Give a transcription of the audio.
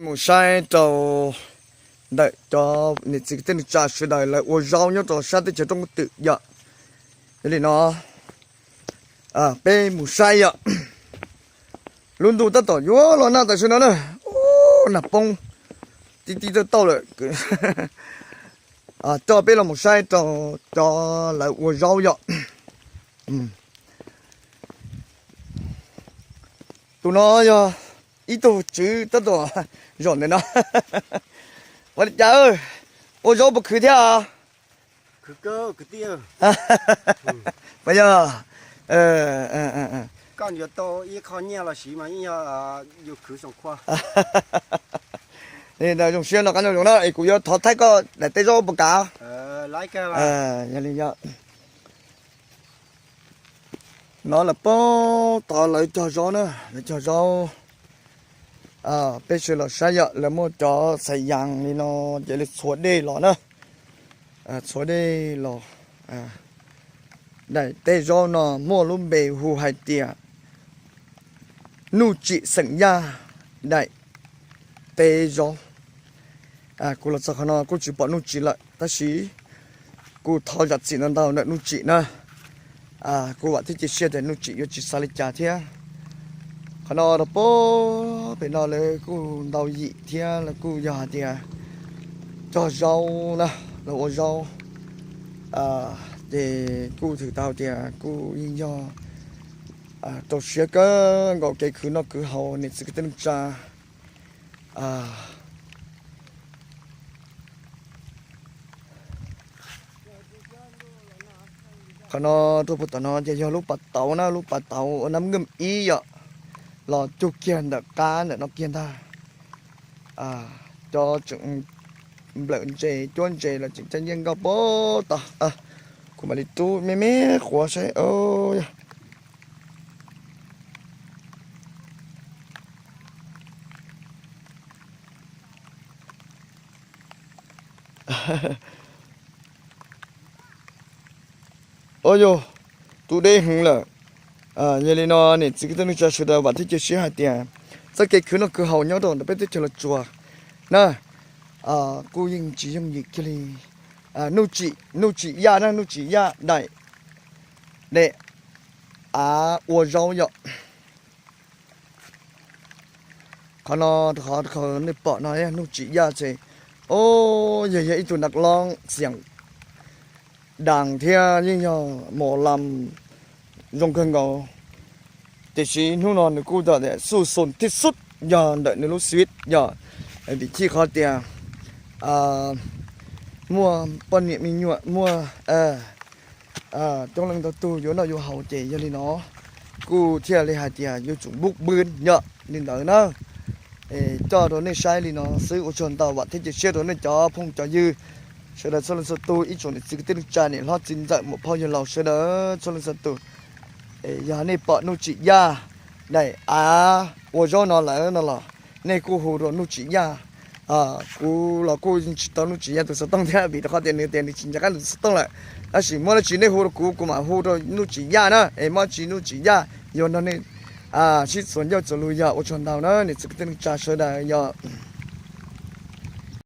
Mus saib rau ntawm cov niam txiv kwv tij neej tsa sawv daws lawv ua zaub nyob rau sab teb chaws Roob Kub Twm yom. Yog li no, peb mus saib yom. Lub ntuj tab tom yuav los nag tam sim no na. Ub, nag poob tib tib tauj tauj lawm. Coj peb los mus saib rau cov lawv ua zaub yom. Tus no yog ib tug tswv tab tom zaum ntawm no. Ua li cas, ua zaub puas khwv thiab? Yog, zoo siab no qab zoo zoo na es kuv yuav thov thaij koj daim teb zaub puas kam? Yog li, no lawv poob tod lawv cog zaub na, lawv cog zaub. Peb sawv los saib yom, lawv muaj cov xais yas li no, ces lawv txhua dej los na. Txhua dej los. Daim teb zaub no muaj lub npe hu hais tias Nuj Tsim xeem Yaj daim teb zaub. Kuv los txog qhov no kuj tsis pom Nuj Tsim lawm, tab sis kuj thov zam txim ntau ntau ntawm Nuj Tsim na. Kuv vam thiab cia siab tias Nuj Tsim yuav tsis xav li cas thiab. Qhov no rau pem no lawv kuj ntau yim thiab lawv kuj yog hais tias cog zaub na, lawv ua zaub. Ces kuj thwm tau tias kuj yeej yog rau siab kawg nkaus kev khwv noj khwv haus niam txiv kwv tij neej tsa. Qhov no rau puag tom no ces yog lub pas tauv na, lub pas tauv ua nab nkeej ib yom, los cug kiag ntawm qab ntawm no kiag ntag. Cov tseem nplawm ntses cuab ntses los tseem caij ncej nkoj puag tod. Kuv mam li rub me me quav saib. Ua yog tu deb heev lawm. Yog li no niam txiv kwv tij neej tsa sawv daws vam thiab cia siab hais tias txoj kev khwv noj khwv haus nyob rau ntawm peb teb chaws Los Tsuas na, kuj yeej tsis yooj yim kiag li. Nuj Tsim, Nuj Tsim Yaj na, Nuj Tsim Yaj daim, daim av ua zaub yom. Qhov no, qhov nej pom no Nuj Tsim Yaj ces, o, yog yog ib tug nab loob xiam daas thiab yeej yog mos las zoo kawg nkaus. Tiam sis hnub no nws kuj yog xuj xoo thib xub yog ntawm nws lub xib yog vim chij qhov tias muaj poj niam me nyuam muaj coob leej ntau tug yuav noj yuav haus ces yog li no kuj thiaj li hais tias yuav tsum npub pw yom li ntawd na. Coj rau nej saib li no xwb, ua tsaug ntau, vam thiab cia siab rau nej cov phooj cov ywg sawv daws txhua leej txhua tus, ib tsoom niam txiv kwv tij neej tsa niam hlob txiv ntxawm muam phauj yawg laus sawv daws txhua leej txhua tus. Yog nej pom Nuj Tsim Yaj daim av ua zaub no lawm no los nej kuj hu rau Nuj Tsim Yaj. Kuv los kuj tsis tau Nuj Tsim Yaj tus xov tooj thiab vim rau qhov tias nws tias nws tsis nco qab nws tus xov tooj lawm. Tab sis muaj dab tsi nej hu rau kuv, kuv mam hu rau Nuj Tsim Yaj na, es muaj dab tsi Nuj Tsim Yaj yuav nrog nej sib txuas ncauj txuas lus yog ua tsaug ntau na niam txiv kwv tij neej tsa sawv daws yog.